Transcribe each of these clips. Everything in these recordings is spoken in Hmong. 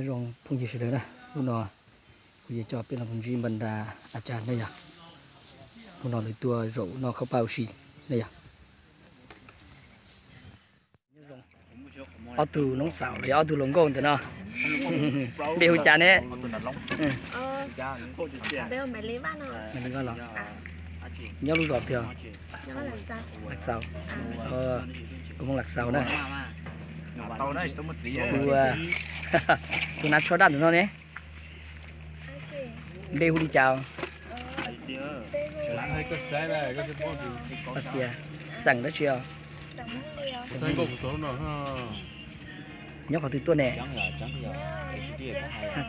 Nyob zoo phooj ywg sawv daws na, hnub no kuv yuav coj peb los mus ntsib npab nra a cas na yog. Hnub no lawv tuaj zaum noj khaub paj ua si na yog. Ob tug noob xaus los yog ob tug hluas nkauj ntawm no, npe hu cas ne? Maiv Lis Vaj los? Nyob lub zos twg? Lav Xaus. Kuv Hmoob Lav Xaus na. Kuv, tus nav tsho daj ntawm no ne, npe hu li cas? Xeem dab tsi os? Nyob qhov twg tuaj ne?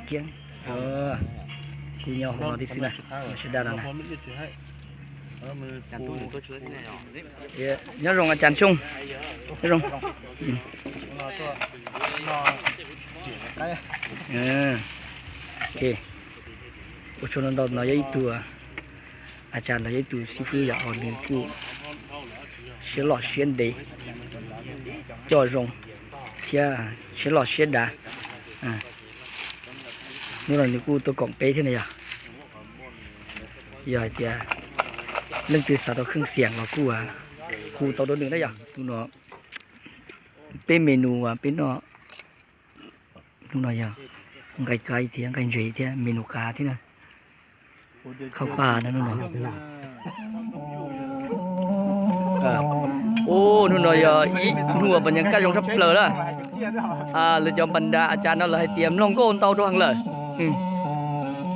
Kiab. Kuv nyob hauv no tib xwb na, sawv daws no na. Nyob zoo a cas Xyooj. Nyob zoo. Ua tsaug ntau ntau, no yog ib tug a cas los yog ib tug xib fwb yog nws kuj siab loj siab ntev, coj zoo thiab siab loj siab dav. Hnub no nws kuj tuaj koom peb thiab na yog. Yog hais tias leej twg xav tau kheej xiam los kuj hu tau rau nws na yog. Hnub no peb menu uas peb noj hnub no yog nqaij kaib thiab nqaij ntses thiab menu qav thiab na. Khaub paj na hnub no. Ub, hnub no yog ib hnub uas pas nyas kaj zoo tshaj plaws na. Lawv cov npas nra a cas no lawv hais tias mloog nkauj ntau rau heev lawm.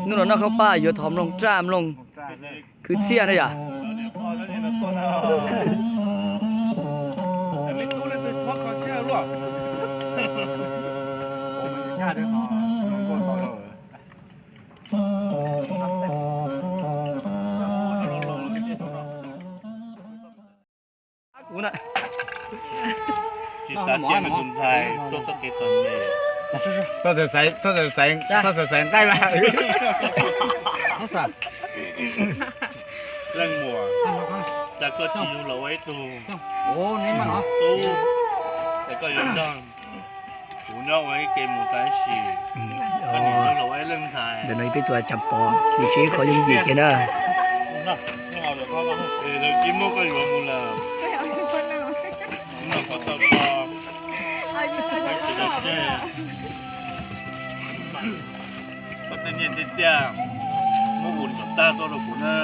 Hnub no noj khaub paj yuav thov mloog raj mloog kwv txhiaj na yom. Kuv na, tsis tas tias nws tus ntxhais tuaj txoj kev txom nyem. Txhob xav xaiv, txhob xav xaiv, txhob xav xaiv nqaij mas. Leej muam, cas koj tsis yug los ua ib tug tub, es koj yuav nrog kuv nyob ua ib ke mus tab sis koj nim yug los ua ib leej ntxhais. Ntawm no peb tus Cas Pov, nws tsis qhov yooj yim kiag na. Lawv tsis muab koj yuav mus lawm. Hnub no koj tau tso, koj tej nyiaj tej txiaj muab ua ntau tag tuaj rau kuv na.